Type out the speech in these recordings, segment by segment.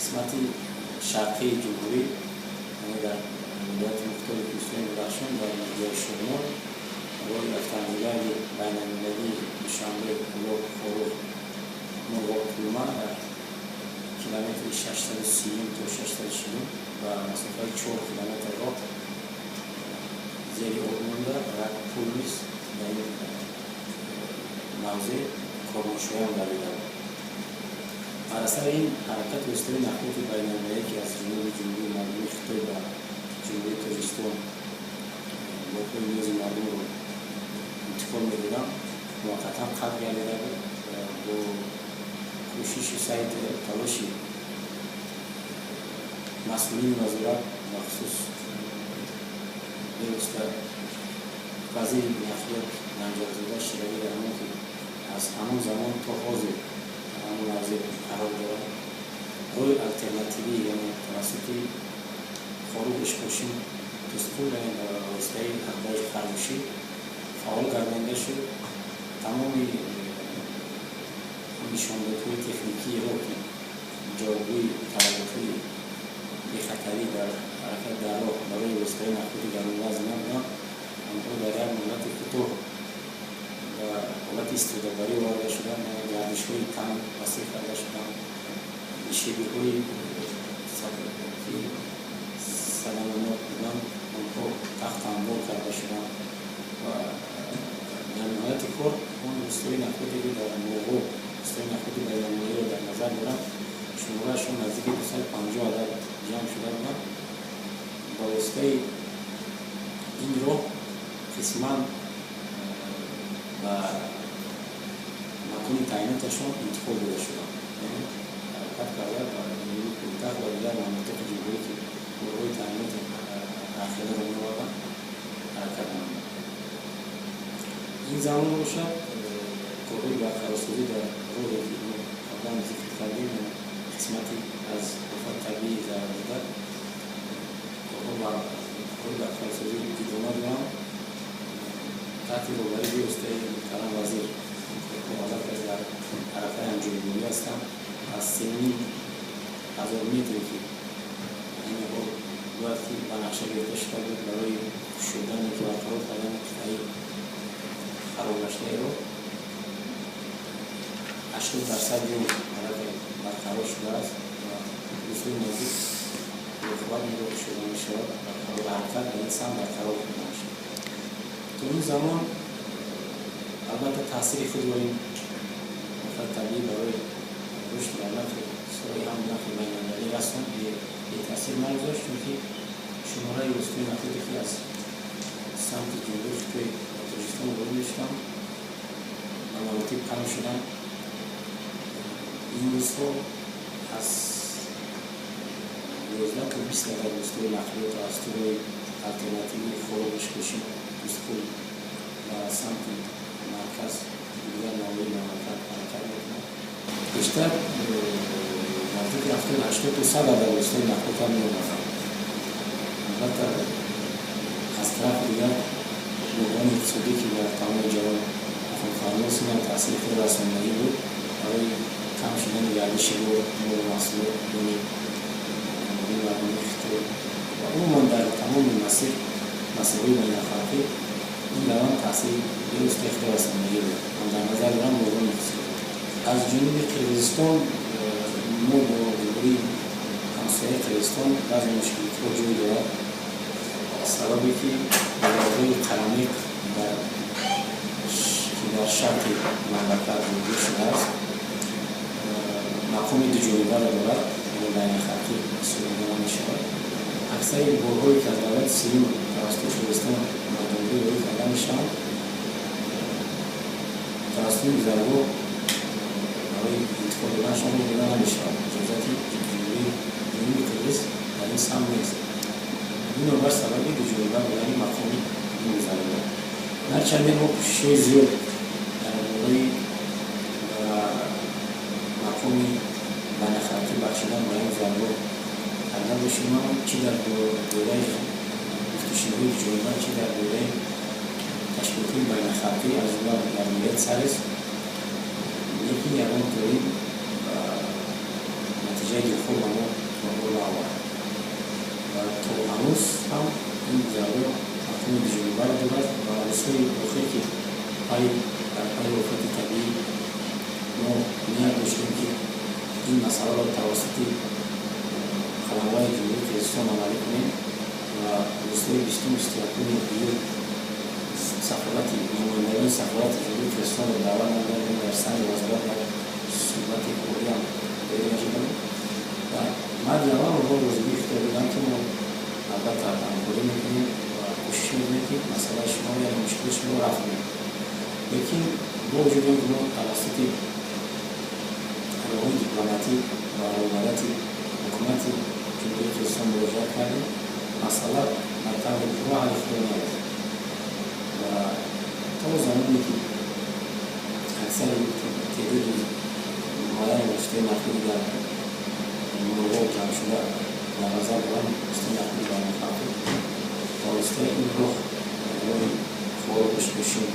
Қисмати шарқии ҷумҳурӣ, яъне дар вилояти мухтори Кӯҳистони Бадахшон, дар ноҳияи Шорнор, роҳи автомобилгарди байналмилалии Душанбе, Кӯлоб, Хоруғ, Мурғоб, Кулма дар километри 630 то 640 ба масофаи 4 километр роҳ зери об монда ва як пул низ дар ин мавзеъ корношоям гардида буд. Бар асари ин ҳаракати воситаҳои нақлиёти байналмилалӣ, ки аз ҷануби Ҷумҳурии Мардумии Хитой ба Ҷумҳурии Тоҷикистон борҳои ниёзи мардумро интиқол медоданд, муваққатан қатъ гардида буд. Бо кӯшишу саъю талоши масъулини вазорат, бахусус бевосита вазири нақлиёт Ганҷарзода Шералӣ Раҳмон, ки аз ҳамон замон то ҳозир дар ҳамон мавзеъ қарор дорад, роҳи алтернативӣ, яъне тавассути Хоруғ, Ишкошим, Тузкул, яъне ба воситаи ҳақбаи харгӯшӣ фаъол гардонида шуд. Тамоми нишондодҳои техникии роҳ, ки ҷавобгӯи талаботҳои бехатарӣ дар ҳаракат дар роҳ барои воситаҳои нақлиёти гаронвазн набуданд, онҳо дар як муҳлати кӯтоҳ ба ҳолати истифодабарӣ оварда шуданд, яъне гардишҳои танг васеъ карда шуданд, нишебиҳои ки садаманок буданд, онҳо тахт ҳамвор карда шуданд ва дар ниҳояти кор он воситаҳои нақлиёте, ки дар Мурғоб воситаҳои нақлиёти байналмилалиро дар назар доранд, шумораашон наздики 250 адад ҷамъ шуда буданд, ба воситаи ин роҳ қисман ба макони таъйиноташон интиқол дода шуданд, яъне ҳаракат карда ба ҷумҳурии пойтахт ва дигар манотиқи ҷумҳурӣ, ки борҳои таъйиноти ҳархеларо меоварданд, ҳаракат намуданд. Ин замон бошад, корҳои барқарорсозӣ дар роҳе, ки мо қаблан зикр кардем, қисмати аз офати табиӣ зарардида, корҳои барқарорсозӣ идома доранд. Таҳти роҳбарии бевоситаи муҳтарам вазир корҳо аллакай дар арафаи анҷомёбӣ ҳастанд. Аз 3,5 ҳазор метре, ки айни ҳол бояд ки ба нақша гирифта шуда буд барои кушодан ки барқарор кардани қитъаи харобгаштаи роҳ, 80 дарсади он аллакай барқарор шудааст ва рӯзҳои наздик бохабар ин роҳ кушода мешавад, ҳаракат ба ин самт барқарор карда мешавад. То ин замон албатта таъсири худро ин офати табиӣ барои рушди равнақи соҳаи ҳамлу нақли байналмилалӣ расонд, бетаъсир нагузошт, чунки шумораи воситаҳои нақлиёте, ки аз самти Ҷумҳурии Хитой ба Тоҷикистон ворид мешуданд, ба маротиб кам шуданд. Ин рӯзҳо аз 11 то 20 адад воситаҳои нақлиёт аз роҳи алтернативии Хоруғ, Ишкошим, Тузкул ба самти марказ, дигар навоҳии мамлакат ҳаракат мекунанд. Бештар наздики 70, 80 то 100 адад воситаҳои нақлиёт меомаданд. Албатта, аз тарафи дигар буҳрони иқтисодӣ, ки дар тамоми ҷаҳон ҳукмфармост, инам таъсири хеле расондагӣ буд барои кам шудани гардиши бор, молу маҳсулот байни Ҷумҳурии Мардумии Хитой ва умуман дар тамоми масирҳои байналхалқӣ. Ин раванд таъсири бевоситаи хеле расондагӣ буд. Ман дар назар дорам буҳрони иқтисодӣ. Аз ҷониби Қирғизистон мо бо ҷумҳурии ҳамсояи Қирғизистон баъзе мушкилотҳо ҷой дорад, сабабе ки гузаргоҳи Қарамиқ, ки дар шарқи мамлакат ҷойгир шудааст, мақоми дуҷонибаро дорад, яъне байналхалқӣ ҳисобида намешавад. Аксари борҳое, ки аз давлати сеюм тавассути Қирғизистон ба ҷумҳурӣ ворид карда мешаванд, тавассути ин гузаргоҳ барои интиқол доданашон роҳ дода намешавад. Иҷозати ҷумҳурии ҷануби Қирғиз дар ин самт нест, бинобар сабаби дуҷониба будани мақоми ин гузаргоҳ. Ҳарчанде мо кӯшишҳои зиёд дар бораи ба мақоми байналхалқӣ бахшидан ба ин гузаргоҳ карда бошем, чӣ дар доираи гуфтушунидҳои дуҷониба, чӣ дар доираи ташкилотҳои байналхалқӣ, аз ҷумла дар доираи ЦАРЕС, лекин ягон то ин натиҷаи дилхоҳ ба мо Дар пайи офати табиӣ мо ният доштем, ки ин масъаларо тавассути қаламрави Ҷумҳурии Қирғизистон амалӣ кунем ва рӯзҳои 20-у 21-уми июл сафорати, намояндагони сафорати Ҷумҳурии Қирғизистонро даъват намудем. Дар санги вазорат як суҳбати кориам доир гардидем ва баъди аввал онҳо розигии ихтиёр доданд, ки мо албатта ҳамкорӣ мекунем ва кӯшиш мекунем, ки масъалаи шумо, яъне мушкили шуморо рафъ кунем. Лекин бо вуҷуди он ки мо тавассути роҳҳои дипломатӣ ва роҳбарияти ҳукумати Ҷумҳурии Қирғизистон муроҷиат кардем, масъала ба таври пурра ҳалли худро наёфт ва то замоне ки аксари теъдоди муайяни воситаи нақлиёти дар Мурғоб ҷамъшуда дар назар дорам, воситаи нақлиёти байналхалқӣ, ба воситаи ин роҳ, роҳи Ховар, Ишкошим,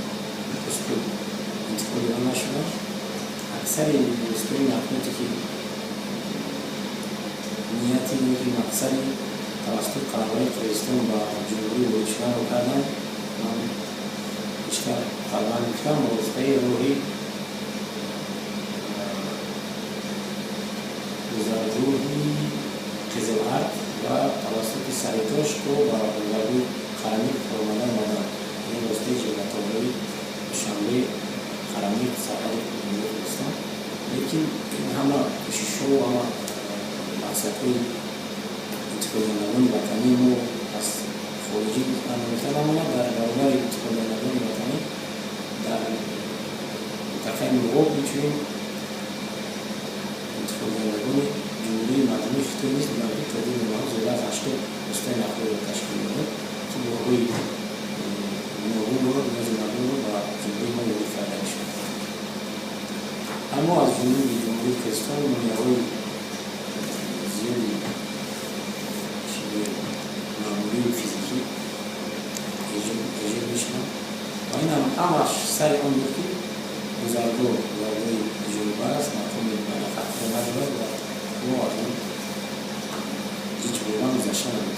Тузкул интиқол дода нашуда, аксари воситаҳои нақлиёте ки нияти ки мақсади тавассути қаламрави Қирғизистон ба ҷумҳурӣ ворид шуданро карданд, ман бештар қаблан гуфтам, ба воситаи роҳи гузаргоҳи Қизилард ва тавассути Саритош то ба гузаргоҳи Қарамиқ омадан омаданд, яъне воситаи ҷиноятобори Душанбе, Қарамиқ, сарҳади Ҷумҳурии Қирғизистон. Лекин ин ҳама кӯшишҳо, ҳама мақсадҳои интиқолдиҳандагони ватании мо аз хориҷӣ гуфта намонад. Дар баробари интиқолдиҳандагони ватанӣ дар минтақаи Мурғоб инчунин интиқолдиҳандагони Ҷумҳурии Мардумии Хитой низ буданд, ки теъдоди онҳо зиёда аз 80 воситаи нақлиётро ташкил медод, ки борҳои гуногунро, ниёзи мардумро ба ҷумҳурии мо ворид карда мешуд. Аммо аз ҷониби Ҷумҳурии Қирғизистон монеаҳои зиёди маъмурию физикӣ эҷод мешаванд ва ин ҳам ҳамаш сари он буд, ки гузаргоҳ гузаргоҳи иҷорабар аст, мақоми байналхалқиро надорад ва мо аз он иҷборан гузашта наметавонем.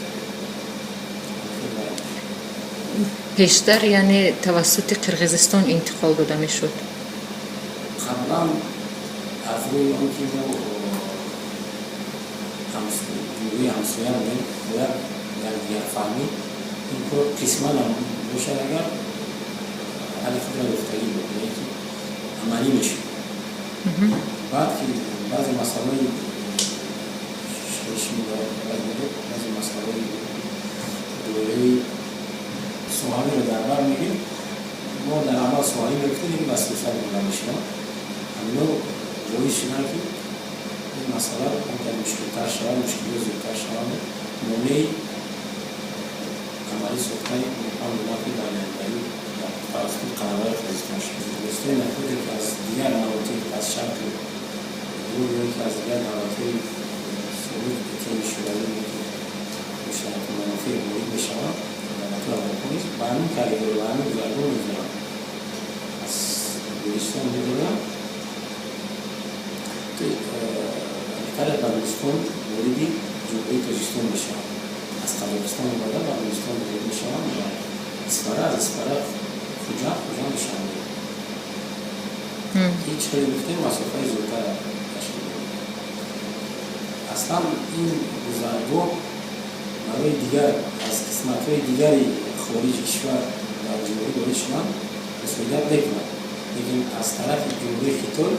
Пештар, яъне, тавассути Қирғизистон интиқол дода мешуд? Қаблан аз рӯи он ки мо ҷумҳурии ҳамсоя будем, бояд якдигарфаҳмӣ ин кор қисманам бошад, агар ҳалли худро ёфтагӣ буд, яъне ки амалӣ мешуд. Баъд ки баъзе масъалаҳои баъзе масъалаҳои доираи соҳавиро дар бар мегирем, мо дар амал соҳавӣ мегуфтем, лекин ба сиёсат бурда мешавад. Ҳамино боис шуданд, ки ин масъала камтар мушкилтар шавад, мушкилиҳо зиёдтар шаванд, монеи амалӣ сохтани ҳамлу нақли байналмилалӣ дар тавассути қаламрави Қирғизистон шуд. Воситаи нақлиёте ки аз дигар манотиқ, аз Шарқи Дур ё ки аз дигар давлатҳои собиқ Иттиҳоди Шӯравӣ, ки муштаракулманофеъ ворид мешаванд, давлатҳои Аврупо низ ба ҳамин коридор, ба ҳамин гузаргоҳ мегузаранд. Аз Гулистон мегузаранд, тариқ ба Гулистон вориди Ҷумҳурии Тоҷикистон мешаванд. Аз Қазоқистон омада, ба Гулистон ворид мешаванд ва Исфара, аз Исфара Хуҷанд, Хуҷанд Душанбе. Ҳеҷ хеле гуфтем, масофаи зиёдтар ташкил медиҳад. Аслан ин гузаргоҳ барои дигар аз қисматҳои дигари хориҷи кишвар дар ҷумҳурӣ ворид шудан мусоидат мекунад, лекин аз тарафи Ҷумҳурии Хитой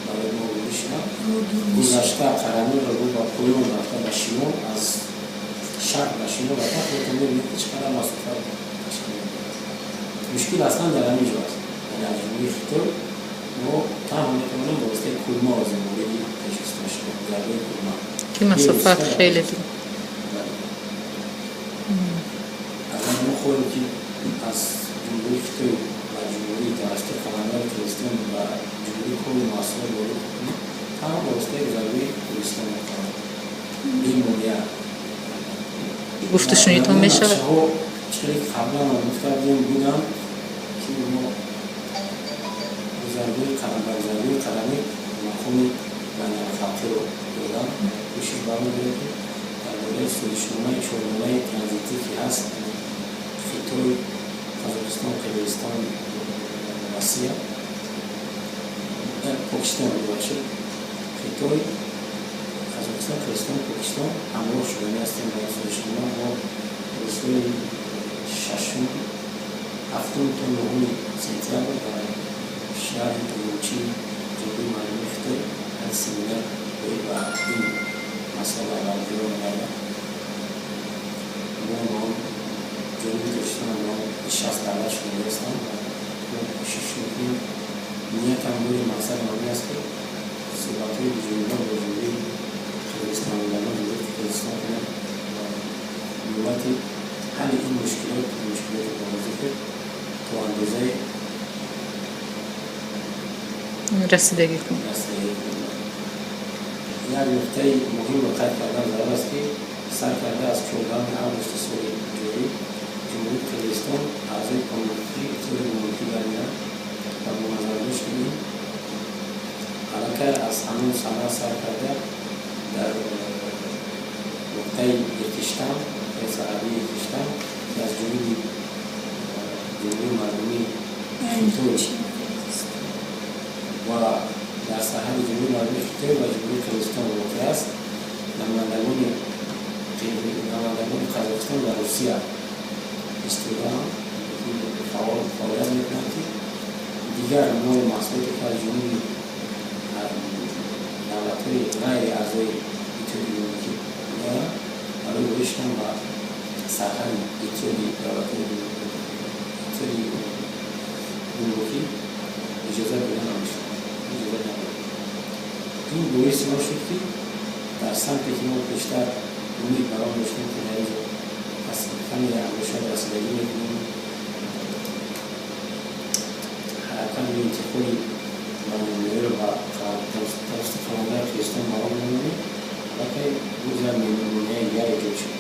барои мо ворид шудан, гузашта Қарамиқро рӯ ба поён рафта, ба шимол, аз шарқ ба шимол рафта, худатон мебинед, ки чӣ қадар масофа ташкил медиҳад. Мушкил аслан дар ҳамин ҷо аст, яъне аз Ҷумҳурии Хитой мо танҳо метавонем ба воситаи Кулма озим вориди Тоҷикистон шавем, гузаргоҳи Кулма. Ки масофат хеле дур. Агар мо хоҳем, ки аз Ҷумҳурии Хитой ба ҷумҳурии, тавассути қаламрави Қирғизистон ба ҷумҳурии коли муассирот ворид кунем, танҳо ба воситаи гузаргоҳи Гулистон метавонем бемонеа. Гуфтушунидҳо мешавад? Нақшаҳо, чизе ки қаблан гуфта будем, буданд, ки мо гузаргоҳи ба гузаргоҳи Қарамиқ мақоми байналхалқиро додан кӯшиш бармедорем, ки дар бораи созишномаи чоргонаи транзитӣ, ки ҳаст, Хитой, Қазоқистон, Қирғизистон ва Россия, Покистон, бубахшед, Хитой, Қазоқистон, Қирғизистон, Покистон ҳамроҳ шудани ҳастем ба ин созишнома. Мо рӯзҳои шашум, ҳафтум то нуҳуми сентябр дар шаҳри Урумчи, Ҷумҳурии Мардумии Хитой, як семинар доир ба ин масъала баргузор мегардад. Мо ба он ҷониби Тоҷикистон ба он 60 давлат шудагӣ ҳастанд ва мо кӯшиш мекунем, ниятам дорем, мақсадам ҳамин аст, ки суҳбатҳои дуҷониба бо Ҷумҳурии Қирғизистон ва Ҷумҳурии Қирғизистон кунем ва бобати ҳалли ин мушкилот, мушкилоти болозикр, то андозаи расидагӣ кунем. Расидагӣ кунем. Як нуқтаи муҳимро қайд кардан зарур аст, ки сар карда аз 14 августи соли ҷорӣ Ҷумҳурии Қирғизистон аъзои комилҳуқуқии Иттиҳоди Гумрукӣ гардида ва бо назардошти ин аллакай аз ҳамон сана сар карда дар нуқтаи Иртиштам, нуқтаи сарҳадии Иртиштам, ки аз ҷониби Ҷумҳурии Мардумии Хитой ва дар сарҳади Ҷумҳурии Мардумии Хитой ва Ҷумҳурии Қирғизистон воқеъ аст, намояндагони Қазоқистон ва Русия истодаанд, фаъолият мекунанд, ки дигар молу маҳсулоте, ки аз ҷониби давлатҳои ғайри аъзои Иттиҳоди Гумрукӣ меоянд, барои ворид шудан ба сарҳади иттиҳоди давлатҳои Иттиҳоди Гумрукӣ иҷозат дода намешавад, иҷозат надорад. Ин боиси он шуд, ки дар самте, ки мо пештар умед бар он доштем, ки дар инҷо аз каме ангушад расидагӣ мекунем, ҳаракат ё интиқоли барномаҳоро ба тавассути Қирғизистон ба роҳ мемонем, аллакай боз як монеаи дигар эҷод шуд.